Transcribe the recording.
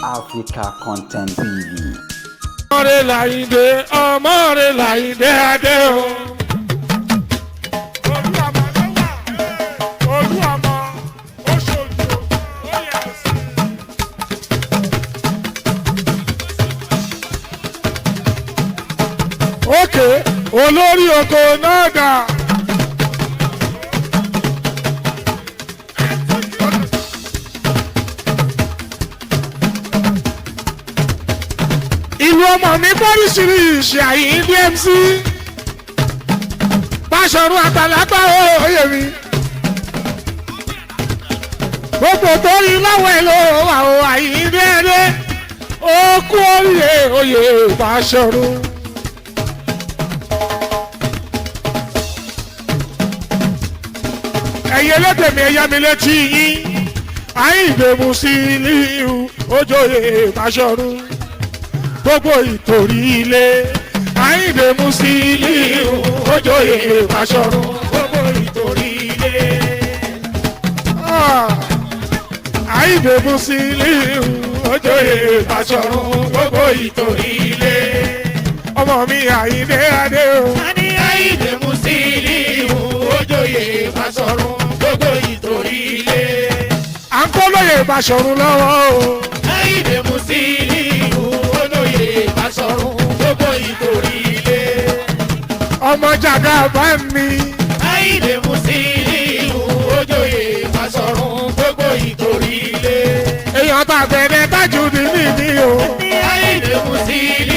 Africa Content TV. Ọmọre Làyìndé, ọmọre Làyìndé adé o. Olúọmọ ló wà, Olúọmọ ó ṣojú ó yẹ sí. Òkè olórí oko náà dà. Ìlú ọmọ mi pọ́ríṣiríṣi Àyìndé MC. Báṣọ̀run àgbàlagbà òye mi. Gbogbo torí láwọn èlò wà ó Àyìndé ẹdẹ. Ó kú oríire oyè Báṣọ̀run. Ẹ̀yin ẹlẹ́dẹ̀mí ẹ̀yá mi létí yín. Àyìndé Musiliu ojoyè Báṣọ̀run. Gbogbo ìtòrí ilé. Àyìndé Musiliu ojoyè Báṣọ̀run. Gbogbo ìtòrí ilé. Ah, Àyìndé Musiliu ojoyè Báṣọ̀run. Gbogbo ìtòrí ilé. Ọmọ mi Àyìndé adé o. A ní Àyìndé Musiliu ojoyè Báṣọ̀run. Gbogbo ìtòrí ilé. À ń kó lóye Báṣọ̀run lọ́wọ́ o. Àyìndé Musiliu olóyè Báṣọ̀run. Gbogbo ìtòrí ilé. Ọmọ jàgà bá mi. Àyìndé Musiliu ojoyè Báṣọ̀run. Gbogbo ìtòrí ilé. Èèyàn tàgbẹ̀dẹ tájú ní mímí o. Àyìndé Musiliu.